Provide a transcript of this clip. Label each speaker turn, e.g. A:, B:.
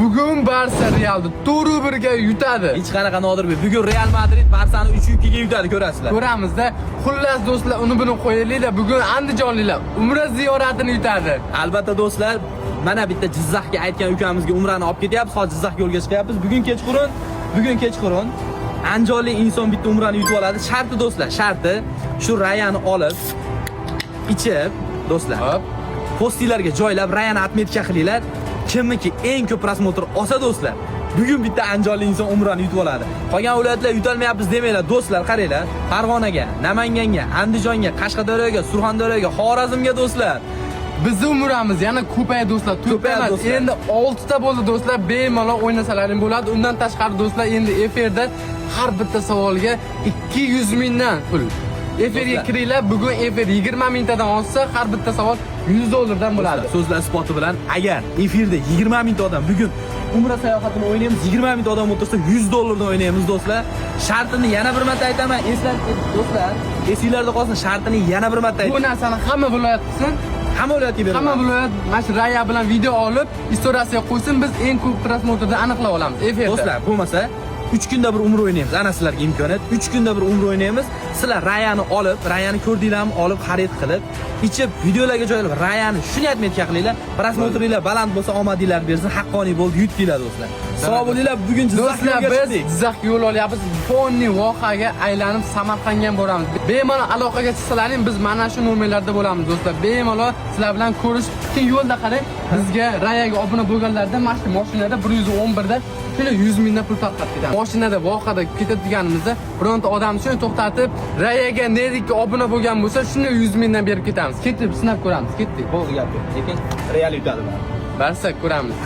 A: Bugun Barsa Realni 4-1 ga yutadi.
B: Hech qanaqa, Nodirbek. Bugun Real Madrid Barsani 3-2 ga yutadi, ko'rasizlar.
A: Ko'ramizda. Xullas, do'stlar, uni buni qo'yaylik-da, bugun andijonliklar Umra ziyoratini yutadi.
B: Albatta, do'stlar, mana bitta Jizzaxga aytgan ukamizga umrani olib ketyapmiz. Hozir Jizzaxga yo'lga chiqyapmiz. Bugun kechqurun andijonlik inson bitta umrani yutib oladi. Sharti, do'stlar, sharti shu Rayani olib ichib, do'stlar.
A: Hop.
B: Postinglarga joylab, Rayani отметка qilinglar. Kimniki eng ko'p просмотр olsa, do'stlar, bugun bitta andijonlik inson umrani yutib oladi. Qolgan viloyatlar yutolmayapmiz demanglar, do'stlar, qaranglar. Farg'onaga, Namanganga, Andijonga, Qashqadaryoga, Surxondaryoga, Xorazmga, do'stlar.
A: Bizni umramiz yana ko'payadi, do'stlar. To'rtta
B: Ko'payadi,
A: emas,
B: do'stlar.
A: endi 6 ta bo'ldi, do'stlar. Bemalol o'ynasalaring bo'ladi. Undan tashqari, do'stlar, endi efirda har bitta savolga 200 mingdan pul. Efirga
B: Do'stlar.
A: kiringlar. Bugun efir 20 mingtadan oshsa, har bitta savol 100 dollardan bo'ladi.
B: So'zlar isboti bilan, agar efirda 20 mingta odam, bugun umra sayohatini o'ynaymiz, 20 mingta odam o'tirsa, 100 dollardan o'ynaymiz, do'stlar. Shartini yana bir marta aytaman, eslar, do'stlar, esinglarda qolsin, shartini yana bir marta
A: Bu
B: aytaman.
A: narsani hamma viloyat qilsin.
B: Hamma viloyatga beraman.
A: Hamma viloyat mana shu Raya bilan video olib, istoriyasiga qo'ysin, biz eng ko'p просмотр da aniqlab olamiz efirda.
B: Do'stlar, bo'lmasa 3 kunda bir umra o'ynaymiz. Ana sizlarga imkoniyat. 3 kunda bir umra o'ynaymiz. Sizlar Rayani olib, Rayani ko'rdinglarmi, olib xarid qilib, ichib, videolarga joylab, Rayani shuni отметка qilinglar. Просмотр inglar baland bo'lsa, omadinglar bersin, haqqoniy bo'ldi, yutdinglar, do'stlar. Sog' bo'linglar, bugun Jizzaxga
A: Do'stlar,
B: yo'lga
A: biz
B: chiqdik.
A: Jizzaxga yo'l olyapmiz. Fonni vohaga aylanib Samarqandga ham boramiz. Bemalol aloqaga chiqsalaring, biz mana shu nomerlarda bo'lamiz, do'stlar. Bemalol sizlar bilan ko'rishib, keyin yo'lda qarang, bizga Rayaga obuna bo'lganlarda mana shu mashinada 111 da shuni 100 mingdan pul tarqatib ketamiz. Mashinada vohada ketadiganimizda bironta odam shuni to'xtatib, Rayaga Nerikka obuna bo'lgan bo'lsa, shuni 100 mingdan berib ketamiz. Ketib sinab ko'ramiz. Ketdik.
B: Bo'ldi, gap yo'q. Lekin Real yutadi baribir.
A: Barsa ko'ramiz.